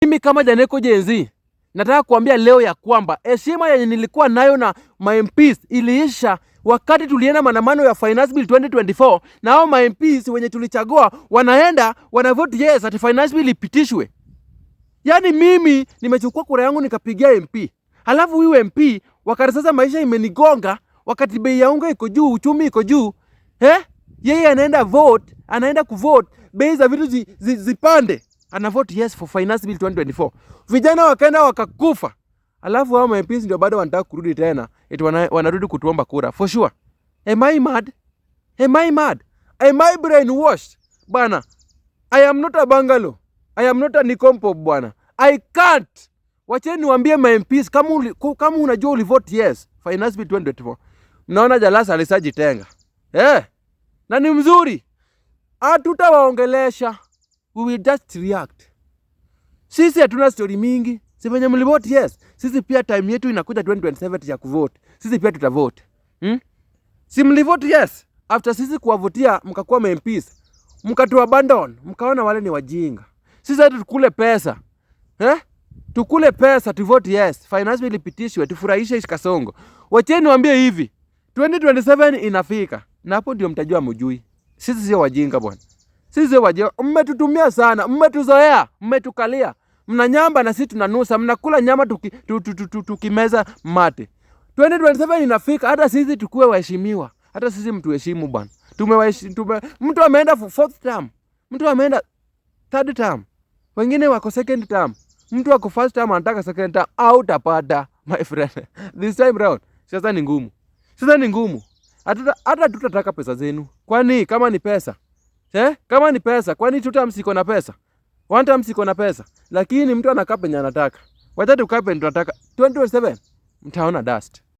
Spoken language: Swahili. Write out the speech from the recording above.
Mimi kama Janeko Gen Z nataka kuambia leo ya kwamba heshima yenye nilikuwa nayo na ma MPs iliisha wakati tulienda maandamano ya Finance Bill 2024, na hao ma MPs wenye tulichagua wanaenda wana vote yes ati Finance Bill ipitishwe. Yaani mimi nimechukua kura yangu nikapigia MP. Halafu huyu MP wakati sasa maisha imenigonga, wakati bei ya unga iko juu, uchumi iko juu, eh? Yeye anaenda vote, anaenda kuvote bei za vitu zipande. Ana vote yes for Finance Bill 2024. Vijana wakaenda wakakufa. Alafu hao MPs ndio bado wanataka kurudi tena, eti wanarudi kutuomba kura. For sure. Am I mad? Am I mad? Am I brainwashed? Bana, I am not a bungalow. I am not a nincompoop, bwana. I can't. Wacheni niwaambie ma MPs, kama unajua ulivote yes Finance Bill 2024. Mnaona Jalasa alisajitenga. Eh? Na ni mzuri. Hatutawaongelesha. We will just react. Sisi hatuna story mingi. Si venye mlivote yes. Sisi pia time yetu inakuja 2027 ya kuvote. Sisi pia tutavote. Si mlivote yes. After sisi kuwavotia mkakuwa ma MPs. Mkatu abandon, mkaona wale ni wajinga. Sisi hata tukule pesa. Eh? Tukule pesa tuvote yes. Finance Bill ipitishwe, tufurahishe Kasongo. Wacheni niwaambie hivi. 2027 inafika. Na hapo ndio mtajua mjui. Sisi sio wajinga, bwana. Sisi sio wajinga. Mmetutumia sana, mmetuzoea, mmetukalia. Mnanyamba na sisi tunanusa, mnakula nyama tukimeza mate. 2027 inafika, hata sisi tukue waheshimiwa. Hata sisi mtuheshimu, bwana. Tumewaheshimu mtu ameenda for fourth term. Mtu ameenda third term. Wengine wako second term. Mtu ako first term anataka second term, hautapata, my friend. This time round sasa ni ngumu. Sasa ni ngumu. Hata tutataka pesa zenu. Kwani kama ni pesa? Eh? Kama ni pesa, kwani two terms iko na pesa? One term iko na pesa. Lakini mtu anakaa penye anataka. Wacha tukae penye tunataka. 2027 mtaona dust.